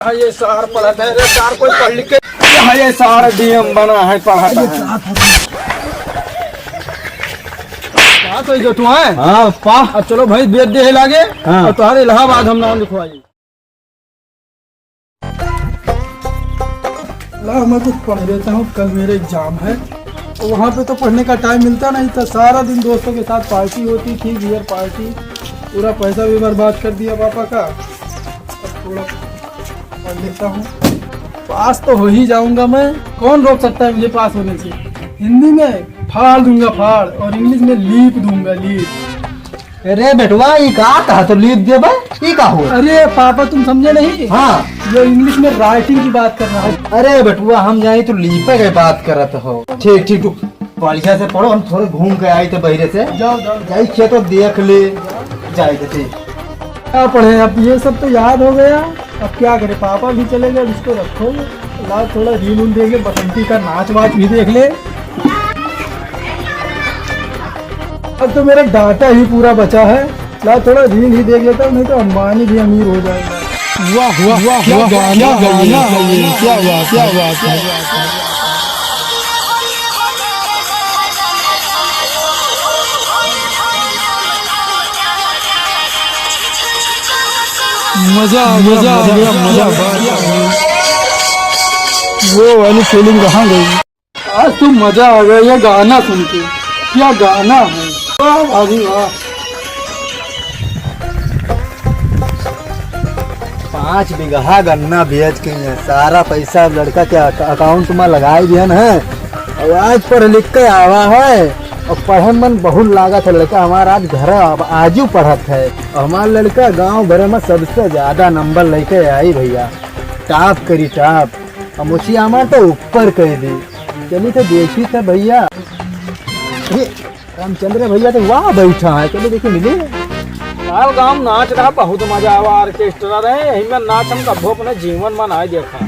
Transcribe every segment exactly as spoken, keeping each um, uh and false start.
हाँ, ये सार पढ़त है रे, सार कोई पढ़ लिख के। हाँ, ये सार डीएम बना है, पढ़त है। का तो जो तू है? हाँ, पा। अब चलो भाई, बेच दे लागे। हाँ। और तुम्हारे इलाहाबाद हम नाम लिखवाई। ला, मैं कुछ पढ़ लेता हूँ, कल मेरा एग्जाम है। तो वहाँ पे तो पढ़ने का टाइम मिलता नहीं था, सारा दिन दोस्तों के साथ पार्टी होती थी, बियर पार्टी। पूरा पैसा भी बर्बाद कर दिया पापा का। अब थोड़ा पढ़ लेता हूँ, पास तो हो ही जाऊंगा मैं। कौन रोक सकता है मुझे पास होने से? हिंदी में फाड़ दूंगा, फाड़, और इंग्लिश में लीप दूंगा, लीप। अरे बेटवा, ई का कहा तो लीप देबे? ई का हो? अरे पापा, तुम समझे नहीं। हाँ। ये इंग्लिश में राइटिंग की बात कर रहा है। अरे बेटवा, हम जाई तो लीपे के बात करत हो। ठीक, ठीक, तू बढ़िया से पढ़ो, हम थोड़े घूम के आई तो बहिरे से। जाओ, जाओ। जाई खेतो देख ले, जाए के ठीक। क्या पढ़े, अब ये सब तो याद हो गया। अब क्या करे, पापा भी चले गए, अब इसको रखो। लाओ, थोड़ा रील उल देख ले, बसंती का नाच वाच भी देख ले। अब तो मेरा डाटा ही पूरा बचा है। लाओ, थोड़ा रील ही देख लेता हूँ, नहीं तो अंबानी भी अमीर हो जाएगा। वाह, वाह, वाह, क्या वाह, गाना क्या है गाना यार। है ये, क्या बात, क्या बात है। मजा आ गया, मजा आ गया, मजा आ गया। वो वाली फीलिंग कहाँ गई? आज तो मजा आ गया ये गाना सुन के। क्या गाना है, वाह भाभी वाह। पाँच बीघा गन्ना बेच के यहाँ सारा पैसा लड़का के अका-, अकाउंट में लगाई दिहन है। और आज पढ़ लिख के आवा है। और पढ़े मन बहुत लागत है लड़का हमारा, आज घर अब आजू पढ़त है। और हमारा लड़का गांव भरे में सबसे ज्यादा नंबर लेके आई भैया, टॉप करी टॉप। अब मुझे हमार तो ऊपर कह दी। चली तो देखी था भैया। अरे रामचंद्र भैया तो वहाँ बैठा है, चलो देखी मिली। काल गांव नाच रहा, बहुत मजा आवा, ऑर्केस्ट्रा रहे, यही में नाच हम कभो अपने जीवन में ना देखा।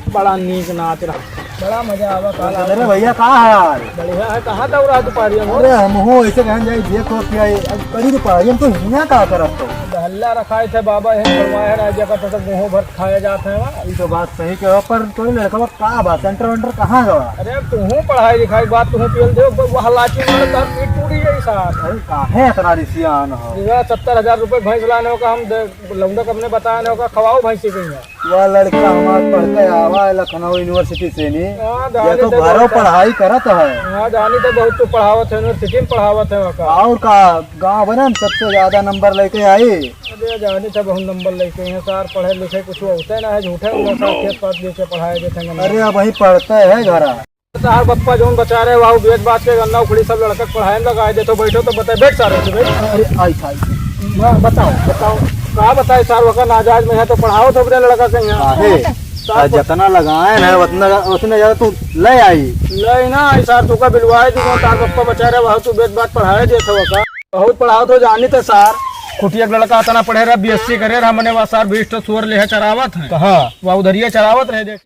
बड़ा नीक नाच रहा, बड़ा मजा आवा काल। अरे भैया, का हाल? बढ़िया है, कहाँ दौड़ा दुपहरिया में? अरे हम हो ऐसे कहन जाए, देखो क्या है, अब करी दुपहरिया में तो हियाँ का करत हो? हल्ला रखाए थे बाबा, है करवाए है, जगह तो सब मुँह भर खाया जात है वहाँ। ये तो बात सही कहो, पर तोरे लड़का का बा, सेंटर वेंटर कहाँ गवा? अरे, तुहूँ पढ़ाई लिखाई बात तुहूँ पेल दे, ब-, वह लाठी मारे, तब पीठ टूटी जाई साहब। अरे, काहे इतना रिसियान हो? ये सत्तर हजार रुपये भैंस लाने का हम दे, लौंडा कब ने बताया ने का खवाओ भैंसी के यहाँ। वह लड़का हमार पढ़ के आवा है लखनऊ यूनिवर्सिटी से नी। हाँ, जाने देखो, दे घरों लड़का। पढ़ाई करत है। हाँ, जानी तो बहुत तू पढ़ावत है, यूनिवर्सिटी में पढ़ावत है वहाँ का। और का, गाँव भरे में सबसे ज्यादा नंबर लेके आई। अरे, जानी तो बहुत नंबर लेके हैं सार, पढ़े लिखे कुछ होते ना है, झूठे उनका साथ खेत पात बेच के पढ़ाए देते हैं। अरे, अब वही पढ़ते हैं घरा। सार बप्पा जौन बचा रहे, वहाँ बेच बाच के गन्ना उखड़ी सब लड़का के पढ़ाए में लगाए देते, बैठो तो बताए, बैठ सारे से, बैठ। अरे, आई था, आई था। हाँ, बताओ, बताओ। का बताए सार, वका नाजायज में है तो पढ़ाओ तो अपने लड़का के यहाँ। काहे? सार आ, ब- जितना लगाए ना, उतना, उतने ज्यादा तू ले आई। ले ना आई सार, तू का बिलवाए दी, कौन तार बप्पा बचा रहे, वहाँ तू बेच बाच पढ़ाए देते वका। बहुत पढ़ावत हो जानी थे सार। कुटिया के लड़का इतना पढ़े रहा, बीएससी करे रहा, मने वा सार बीस ठो सुअर लेहे चरावत है। कहाँ? वा उधरिये चरावत रहे, देख।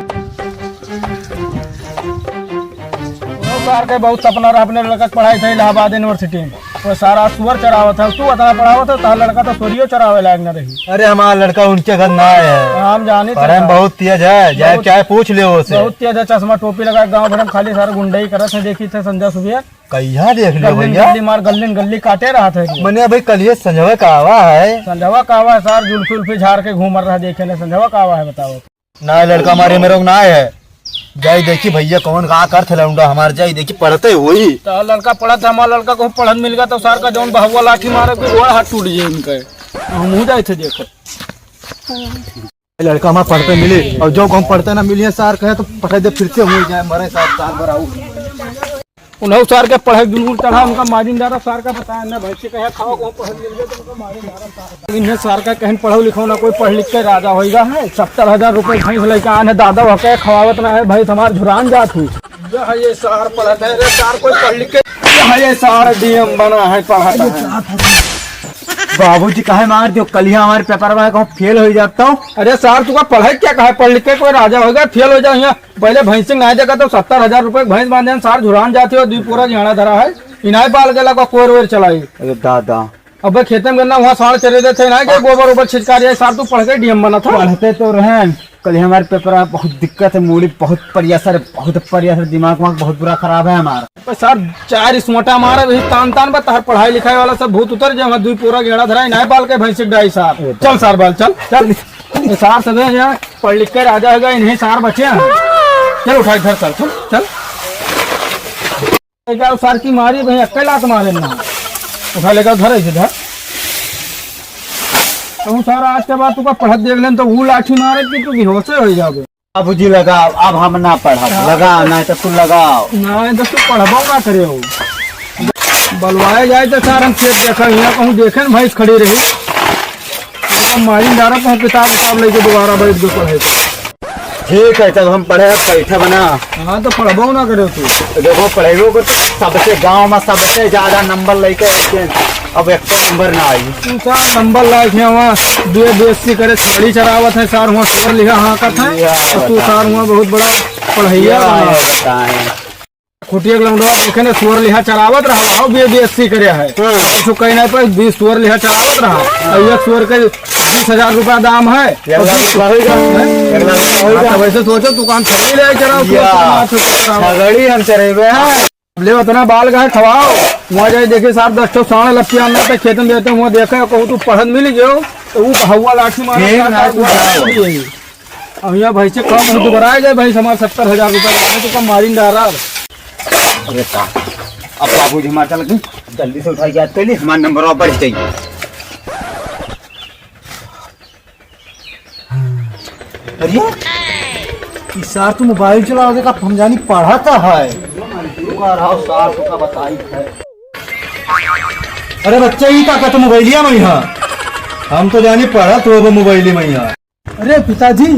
वो सार के बहुत सपना रहा अपने लड़का के पढ़ाई थे इलाहाबाद यूनिवर्सिटी में। वो सारा सुअर चरावत है, तू इतना पढ़ावत है, तार लड़का तो सुअरियो चरावे लायक न रही। अरे हमारा लड़का उनके घर ना आया है। हम जानी थे पढ़े में सार। बहुत तेज है, जाए बहुत, चाहे पूछ ले उसे। बहुत तेज है, चश्मा टोपी लगा, गाँव भर में खाली सारे गुंडई करत है, देखी थे संध्या सुबह। कहिया देख लियो गल्ली भैया? गल्ली मार, गल्ली गल्ली काटे रहा था ये। मने भाई कल ये संझवा का आवा है। संझवा का आवा है सार, जुल्फी उल्फी झाड़ के घूम रहा, देखे ने संझवा का आवा है बताओ। ना लड़का मारे मेरे को ना है। जाई देखी भैया कौन का करत है लौंडा हमार, जाई देखी पढ़ते होई। तो लड़का पढ़त है, हमारा लड़का को पढ़त मिल गया तो सार का जौन बहुआ लाठी मारे कि गोड़ हाथ टूट जाए इनका। हम हो जाए थे देखो। लड़का हमार पढ़ते मिले और जो हम पढ़ते ना मिले, सार कहे तो पढ़े दे, फिर से हो जाए, मरे सार, साल भर आऊ। उन्हें सार के पढ़े जुनून चढ़ा, उनका मारिन डारा, सार का बताया ना, भैंस के कहे खाओ, कौन पढ़े मिल गए तो उनका मारिन डारा सार। इन्हें सार का कहीं पढ़ो लिखो ना, कोई पढ़ लिख के राजा होइगा है, सत्तर हजार रुपये भैंस लेके आने, दादा हो के खवावत ना है, भैंस हमार झुरान जात हुई। यह ये सार पढ़त है रे, सार कोई पढ़ लिख के, यह ये सार डीएम बना है, पढ़त है। बाबूजी काहे मार दियो, कल ही हमारे पेपर में कहूँ फेल हो जाता हूँ। अरे सार, तू का पढ़े क्या, कहे पढ़ लिख के कोई राजा होगा, फेल हो जाओ यहाँ। पहले भैंस सिंह नहीं देखा तो सत्तर हजार रुपये की भैंस बांधे हैं, सार झुरान जाती हो, दी पूरा झाड़ा धरा है, इनाय पाल के लगा कोर वेर चलाई। अरे दादा। अबे खेते में गन्ना वहाँ साँड़ चरे देते हैं ना, कि गोबर ओबर छिटका दिया, सार तू पढ़ के डीएम बना था। पढ़ते तो रहे, कल ही हमारे पेपर आया, बहुत दिक्कत है, मूड़ी बहुत प्रेशर, बहुत प्रेशर, दिमाग वाग बहुत बुरा खराब है हमारा। बस सार, चार इसमोटा मारा, वही तान तान बा, तार पढ़ाई लिखाई वाला सब भूत उतर जाए, वहाँ दुई पूरा गेड़ा धराई, नाय बाल के भैंसी डाई सार। चल सार बाल, चल, चल। ये सार सदे यहाँ पढ़ लिख के राजा होगा, इन्हें सार बचे हैं। चल उठा इधर, चल, चल, चल। लेके आओ सार की मारी, भाई अक्के लात मारे ना। उठा लेके आओ, धर इसे धर। तू सार आज के बाद तुका पढ़त देख लेन तो वो लाठी मारे कि तू बेहोशे हो जाबे। बाबूजी लगाओ, अब हम ना पढ़ब। हाँ। लगाओ, नहीं तो तू लगाओ। नहीं तो तू पढ़बो ना करे हो। बलवाए जाए तो सार हम खेत देखा, यहाँ कहूँ देखे न भैंस खड़ी रही। एकदम मारी डारा कहूँ किताब उताब लेके दोबारा बैठ के पढ़े तो। ठीक है, तब हम पढ़े, अब बैठा बना। हाँ, तो पढ़बो ना करे तू। तो देखो, पढ़ेबो को तो सबसे, गांव में सबसे ज्यादा नंबर लेके आते हैं। अब एक तो नंबर ना आई। तू सार नंबर लायक है, वहाँ बीए बीएससी करे, छाड़ी चरावत है, सार वहाँ सुअर लिहा हाँकत है। या और तू बता। सार वहाँ बहुत बड़ा पढ़ैया या बना। बताएं। खुटिया के लौंडवा देखे ने, सुअर लिहा चरावत रहा, आओ बीए बीएससी करे है। हाँ। तो कहीं नहीं पर बीस सुअर लिहा चरावत रहा। और एक सुअर के बीस हजार रुपया दाम है। ये और बीस लाख का, हैं? ये लाख का हाँ, होगा। तो वैसे सोचो, दुकान छगड़ी ले चराओ, सुअर या। चराओ, सुअर चराओ। छगड़ी हम चरेबे हैं। अब ले उतना बाल गाय खवाओ, वहाँ जाए देखे सार दस ठो साँड़ लपटिया ना तो खेत में देते, वहाँ देखे कहूँ तू पढ़त मिल गयो, तो वो हवा लाठी मारा ठीक ना, ना, तू ना। अब यहाँ भाई से कम हो, दोबारा आ जाए भाई, हमारे सत्तर हजार रुपये लगे तो कम मारिन डारा। अरे ता, अब बाबूजी हमारे चल गए, जल्दी से उठाई याद कर ली, हमारा नंबर और बढ़ जाई। अरे, ई सार तू मोबाइल चलावे का, हम जानी पढ़त है। तुका रहो सार, तुका बताई है। अरे बच्चा, ई का कहत मोबाइलिया में यहाँ? हम तो जानी पढ़त हो मोबाइल में यहाँ। अरे पिताजी,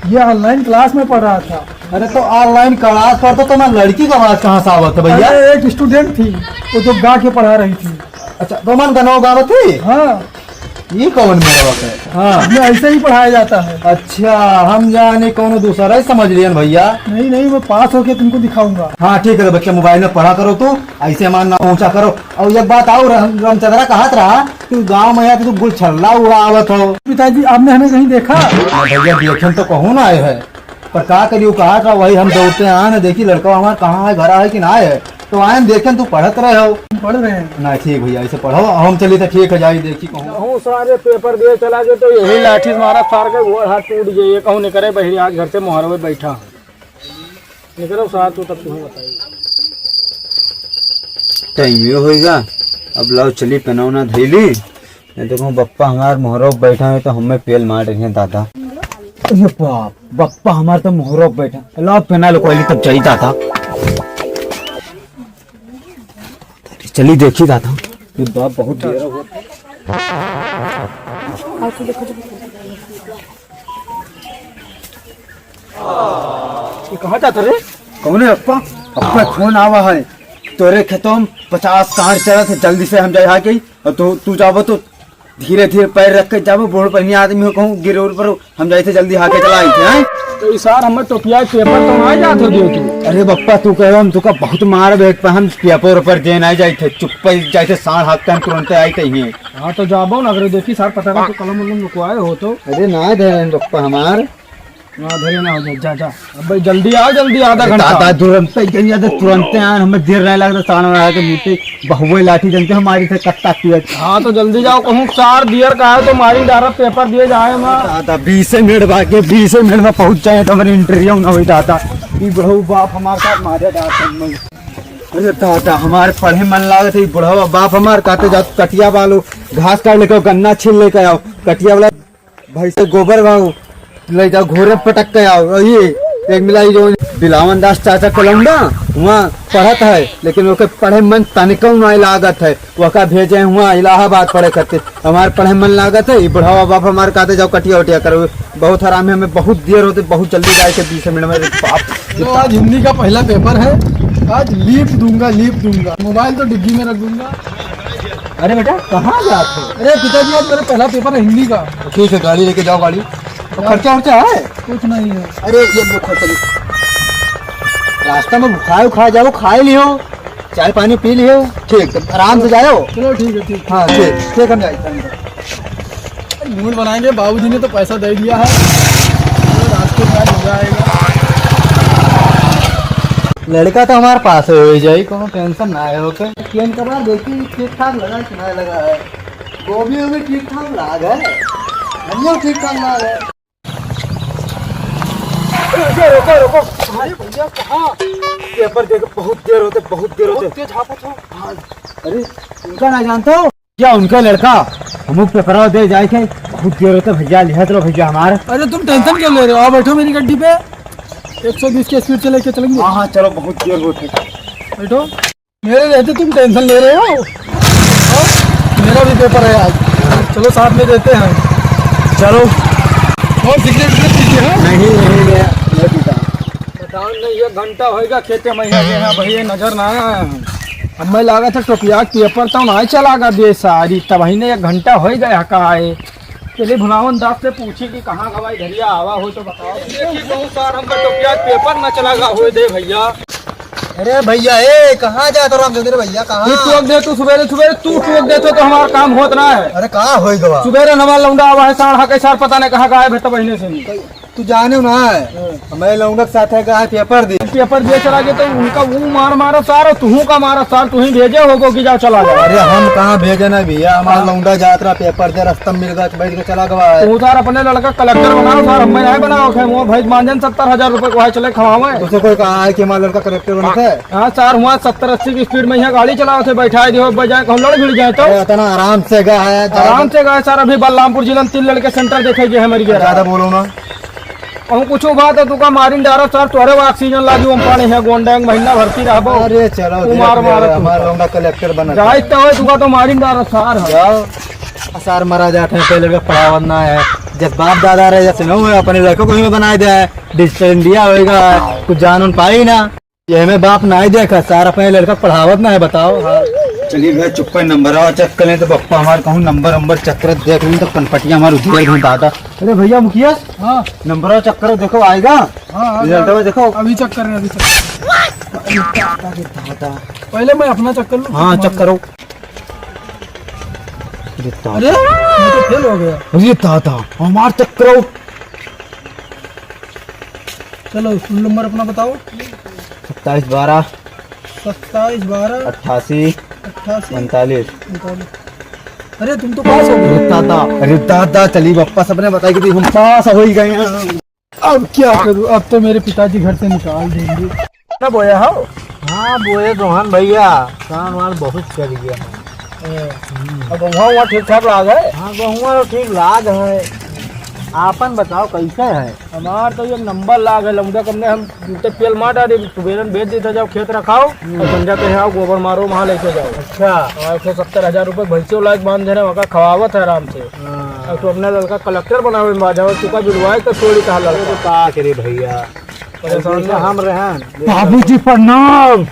ये ऑनलाइन क्लास में पढ़ रहा था। अरे तो ऑनलाइन क्लास पर तो तुम्हारी लड़की का आवाज कहाँ से आवत है भैया? अरे एक स्टूडेंट थी, वो तो गा के पढ़ा रही थी। अच्छा, तो मन गनो गावत थी? हाँ। ये कौन मेरा है? हाँ। ये ऐसे ही पढ़ाया जाता है। अच्छा, हम जाने कौन दूसरा ही समझ लियन भैया। नहीं, नहीं, मैं पास होके तुमको दिखाऊंगा। हाँ, ठीक है, तो बच्चा मोबाइल में पढ़ा करो तू, ऐसे मान ना पहुंचा करो। और एक बात और, राम-, रामचंद्रा कहत रहा कि गांव में आके तू गुलछल्ला उड़ावत हो। पिताजी, आपने हमें कहीं देखा? हाँ भैया, देखे तो कहूँ ना आए है, पर का करियो, कहा था वही हम दौड़ते आए ना, देखी लड़का हमारा कहाँ है, घर आए कि ना आए, तो आए न देखे तू पढ़त रहे हो। पढ़ रहे हैं। ना ठीक भैया, ऐसे पढ़ो, हम चली तो ठीक है, जाई देखी कहूँ। कहूँ सारे पेपर दिए चला गए तो यही लाठी से मारा, सार के गोड़ हाथ टूट जाइए, कहूँ निकरे बहिरी आज घर से मोहरवे बैठा। निकरो सार, तू तब तुम्हें बताइए। टाइम ये होइगा, अब लाओ चली पेनौना धैली। ये देखो बप्पा हमार मोहरो बैठा है तो हमें पेल मार रही है दादा। अरे बाप, बप्पा हमार तो मोहरो बैठा। लाओ पेना लो कोई तब चली दादा। चली देखी दादा। ये बाप बहुत देर हो गया। ये कहाँ जाता रे? कौन है अप्पा? अप्पा फोन आवा है। तोरे खेतों में पचास कांड चला थे, जल्दी से हम जाए आके। और तू, तू जाबो तो धीरे धीरे पैर रख के जाबो, बूढ़ बढ़िया आदमी हो, कहूँ गिरे उर पर हम जाए थे, जल्दी आके चला आई थे, हैं? तो ई सार हमर टोपिया पेपर तो ना जात हो दियो तू। अरे बप्पा, तू कहो हम तुका बहुत मार बेग पर हम पेपर पर दे ना जाए थे, चुप्पे जाए थे, साँड़ हाँकते हम तुरंते आई थे ही। हाँ तो जाबो ना, अगर देखी सार पता ना तो कलम उलम लुकवाए हो तो। अरे ना दे रहे हैं बप्पा हमार। हाँ, धरे ना हो जा, जा, जा। अब भाई जल्दी आओ, जल्दी आधा घंटा। दादा, तुरंत ही गई, तो तुरंत आन, हमें देर नहीं लगता, सामने आके नीचे बहुए लाठी जनते हमारी से कत्ता किया। हाँ, तो जल्दी जाओ, कहूँ सार दियर का है तो मारी डारा पेपर दिए जाए ना। दादा, बीस मिनट बाकी, बीस मिनट में पहुँच जाए तो हमारी इंटरव्यू ना हुई दादा। ई बुढ़ऊ बाप हमारे साथ मारे दादा हम। अरे दादा, हमारे पढ़े मन लागत है, ई बुढ़ऊ बाप हमारे कहते जाओ कटिया वालो घास काट लेके आओ, गन्ना छील लेके आओ, कटिया वाला भैंस के गोबर बा, ले जाओ घोरे पटक के आओ। और ये एक मिला, ये जो बिलावन दास चाचा कोलंबा, वहाँ पढ़त है, लेकिन ओके पढ़े मन तनिको नहीं लागत है, ओका भेजे हुआ इलाहाबाद पढ़े खातिर। हमार पढ़े मन लागत है, ये बुढ़ावा बाप हमार कहते जाओ कटिया उटिया करो, बहुत हराम है, हमें बहुत देर होते, बहुत जल्दी जाए के बीस मिनट में। बाप तो आज हिंदी का पहला पेपर है, आज लीप दूंगा, लीप दूंगा, मोबाइल तो डिग्गी में रख दूंगा। अरे बेटा, कहाँ जात हो? अरे पिताजी, आज मेरा पहला पेपर है हिंदी का। ठीक है, गाड़ी लेके जाओ, गाड़ी। तो खर्चा वर्चा है? कुछ नहीं है। अरे ये लो खर्चा, रास्ता में भुखाए उखाए जाओ, खाए लियो। चाय पानी पी लियो। ठीक, आराम से जायो। चलो, ठीक है, ठीक। हाँ, ठीक, ठीक, हम जाते हैं। अरे, मूड बनाएंगे, बाबूजी ने तो पैसा दे दिया है। चलो, रास्ते में आज मजा आएगा। लड़का तो हमारे पास हो ही जाई, कोनो tension ना है ओके। चेंज करवा, देखी ठीक ठाक लगा है कि ना लगा है। गोभी वोभी ठीक ठाक लाग है, धनिया ठीक ठाक लाग है। अरे, रुको, रुको। अरे भैया, कहाँ? पेपर दे के बहुत देर होते, बहुत देर होते। बहुत तेज हाफत हो। हाँ। अरे, उनका ना जानता हो? क्या उनका लड़का? हमको पेपरवा दे जाए के बहुत देर होते भैया, लिहत रहो भैया हमार। अरे, तुम tension क्यों ले रहे हो? आओ, बैठो मेरी गड्डी पे, एक सौ बीस की speed से लेके चलेंगे। हाँ, हाँ, चलो, बहुत देर होते। बैठो। मेरे रहते तुम tension ले रहे हो? हाँ? मेरा भी पेपर है आज। चलो, साथ में देते हैं। चलो। और सिगरेट विगरेट पीते हैं? नहीं, नहीं, मैं, मैं पीता। बताओ नहीं, एक घंटा होएगा खेते में यहाँ गए हैं भैया, नजर ना आया है। अब मैं लागा था टोपिया के पेपर तो ना चला गा बेसारी, तब ही ने एक घंटा हो गया का आए। चलिए भुलावन दास से पूछी कि कहाँ गवा इधरिया आवा हो तो बताओ। देखिए कहूँ सार हमका टोपिया के पेपर ना चला गा होए दे भैया। अरे भैया, ए, कहाँ जात हो रामचंद्र भैया, कहाँ? तू टोक दे, तू सुबेरे सुबेरे तू टोक दे तो, तो हमारा काम होत ना है। अरे कहाँ होई गवा? सुबेरे हमारा लौंडा आवा है साढ़ के सार, पता नहीं कहाँ का है भेटा बहिने से नहीं। तू जाने ना है, हाँ। हमारे लौंडा के साथ है, कहा है पेपर दे। पेपर दिए चला गए तो उनका वो मार मारो सार, तुहू का मारो सार, तुही भेजे होगो कि जाओ चला जाओ। अरे हम कहाँ भेजे ना भैया, हमारा हाँ। लौंडा जात रहा पेपर दे, रास्ता में मिल गया, बैठ के चला गवा है। तू सार अपने लड़का कलेक्टर बनाओ सार, हमें नहीं बनाओ, खाए वो भाई मान जान सत्तर हजार रुपये को है चले खवावे। तुझे कोई कहा है कि हमारा लड़का कलेक्टर बनता है? हाँ सार, हुआ सत्तर अस्सी की speed में यहाँ गाड़ी चलाओ से बैठा दियो, बजाय हम लड़ भिड़ जाए तो। अरे इतना आराम से गया है, आराम से गए सार, अभी बलरामपुर जिला में तीन लड़के center देखे गए हमारी ज़्यादा बोलो ना। कहूँ कुछ बात है, तुका मारिन डारब सार, तोहरे वो oxygen लागी, ओम पानी है, गोंडा एक महीना भर्ती रहबो। अरे चलो, तू मार देख ले, मार तू। हमारा लौंडा कलेक्टर बना जाए तो है, तुका तो मारिन डारब सार है। जाओ। आ सार मरा जात है, पहले का पढ़ावत ना है। जब बाप दादा रहे, जब से न हुए, अपने लड़कों को ही बनाए दे है। Digital India होएगा, कुछ जान उन पाई ना। ये में बाप ना ही देखा, सार अपने लड़का पढ़ावत ना है, बताओ। हाँ। चलिए भैया, चुप्पा नंबर आओ, check कर लें तो पप्पा हमारे कहूँ नंबर, नंबर check कर देख लें तो कनपटिया हमारे उधर घूम दादा। अरे भैया मुखिया, हाँ। नंबर आओ, check करो, देखो आएगा। हाँ, हाँ, रिजल्ट में देखो। अभी check कर रहे हैं, अभी check कर रहे हैं। अरे दादा, अरे दादा। पहले मैं अपना check कर लूँ, हाँ, तुम्हारा। Check करो। अरे दादा। अरे, मैं तो fail हो गया। अरे दादा, हमार check करो। चलो, roll number अपना बताओ। सत्ताईस बारह। सत्ताईस बारह। अट्ठासी। अट्ठासी। उनतालीस। उनतालीस। अरे, तुम तो पास हो गए। अरे दादा, अरे दादा, चली पप्पा सबने बताई कि हम पास हो ही गए हैं। अब क्या करूँ, अब तो मेरे पिताजी घर से निकाल देंगे। ना बोया हो? हाँ, बोए दोहन भैया, कान वान बहुत चल गया है। ए, हम्म। अब गहुआ हुआ ठीक ठाक लाग है? हाँ, गहुआ तो ठीक लाग है। आपन बताओ, कैसे है? हमार तो एक नंबर लाग है, लौंडा कमने हम जूते पेल मार डाले, सुबेरन बेच देता जाओ, खेत रखाओ, हम्म। और संझा के यहाँ गोबर मारो, वहाँ लेके जाओ। अच्छा। और एक सौ सत्तर हजार रुपये भैंसे लायक बांध दे रहे हैं, वहाँ खवावत है आराम से। हाँ। अब तो अपना लड़का कलेक्टर बनावे में बाजा, और चुका बिलवाए तो छोड़ी कहा लड़का। तो का करे भैया, परेशान जैसे ना। हम रहन। बाबूजी प्रणाम।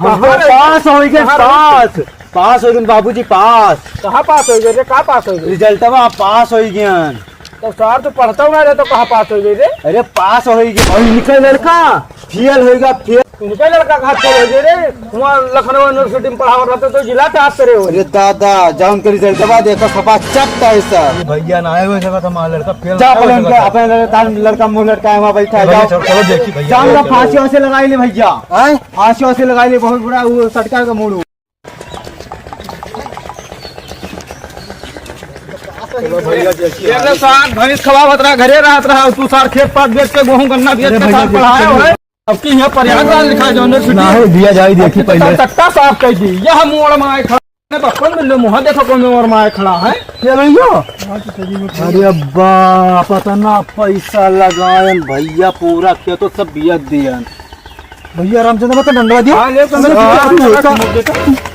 हम तो कहाँ रहे? पास हो गए, कहाँ रहे? पास। पास हो गए बाबूजी, पास। कहाँ पास हो गए रे? कहाँ पास हो गए? रिजल्टवा पास हो गए। तो सार तो पढ़ता हुआ रहे तो कहाँ पास हो गए रे? अरे पास हो गए। और इनका लड़का फेल होएगा, फेल। इनका लड़का कहाँ फेल हो गए रे? वहाँ लखनऊ यूनिवर्सिटी में पढ़ावत रहते तो जिला टॉप करे हो। अरे दादा, जाओ उनके रिजल्टवा देखो, सफा चट्टा है सर। ये भैया ना आए हुए जगह तो हमारा लड़का फेल जा, ना अपने हो उनका, सका। अपने लड़का, लड़का मुंह लटकाए हुआ बैठा है, भैया, जाओ। चलो, चलो, देखिए भैया, जाओ ना, चलो। फांसी वांसी लगा ले भैया। हैं? फांसी वांसी लगा ले, बहुत बुरा वो सटका का मूड हो। चलो भैया, देखिए। एक साथ भैंस खवावत रहा, घरे रहत रहा, तू सार खेत पात बेच के, गेहूं गन्ना बेच अरे के भैया, सार पढ़ाया देखिए। हो। अब की यहाँ प्रयागराज लिखा है, जौन छुट्टी। ना है, दिया जाए, देखी अब की पहले। सट्टा साफ कर दी। यह मोड़ में आए खड़ा है, बचपन में लो, मुँह देखो, कौन मोड़ में आए खड़ा है। क्या भैया? अरे अब्बा, पता ना पैसा लगायन भैया, पूरा खेत तो सब बिया दियन। भैया रामचंद्र, बता डंडवा दियो। हाँ, ले तो अरे, हाँ, बाप रे, हाँ, का-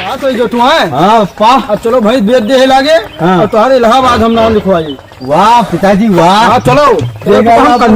हाँ, तो ये जो तू है? हाँ, पा। अब चलो भाई, बेच दे लागे। हाँ। और तुम्हारे इलाहाबाद हम नाम लिखवाई। वाह पिताजी, वाह। हाँ, चलो। देखा चलो, बाप।